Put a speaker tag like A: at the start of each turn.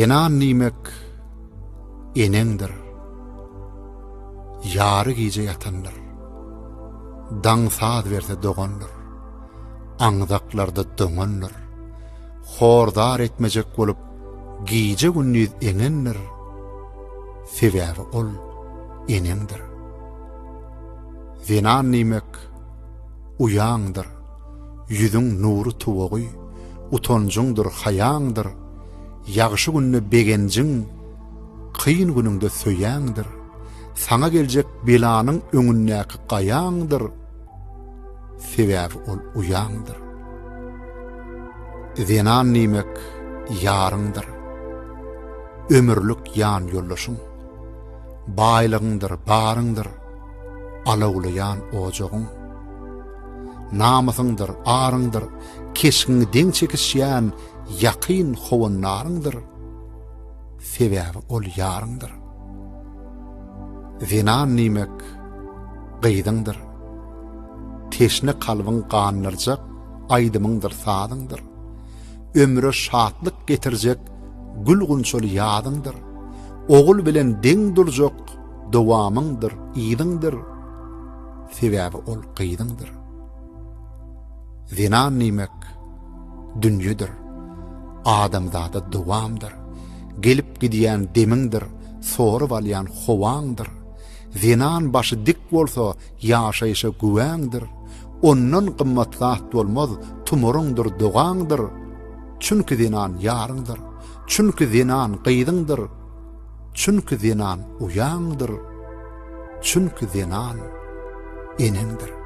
A: Zenan diýmek eneňdir. Ýary gije ýatandyr. Daň saz berse dogandyr. Aňzaklarda doňandyr. Hor-zar etmejek bolup gije-gündiz eňendir. Sebäbi ol eneňdir. Zenan diýmek uýaňdyr. Ýüzüň nury tuwagy, utanjyňdyr, haýaňdyr, Ýagşy günde begenjiň, kyn günüňde söýäňdir, Saňa geljek belanyň öňündäki gaýaňdyr, Sebäbi ol uýaňdyr. Zenan diýmek ýaryňdyr, ömürlik ýan ýoldaşyň, Baýlygyňdyr, baryňdyr, alawlaýan ojagyň. Namysyňdyr, aryňdyr, keşgiňi deň çekişýän ýakyn howandaryňdyr. Sebäbi ol ýaryňdyr. Zenan diýmek gyzyňdyr. Teşne kalbyň gandyrjak aýdymyňdyr, sazyňdyr. Ömre şatlyk getirjek gül-gunçaly ýazyňdyr. Ogul bilen deň durjak dowamyňdyr, yzyňdyr. Sebäbi ol gyzyňdyr. Zenan diýmek dünýedir, adamzada dowamdyr. Gelip gidýän demiňdir, sorup alýan howaňdyr. Zenan başy dik bolsa, ýaşaýşa güwäňdir. Ondan gymmat zat bolmaz, tumaryňdyr, dogaňdyr. Çünki zenan ýaryňdyr, çünki zenan gyzyňdyr. Çünki zenan uýaňdyr, çünki zenan eneňdir.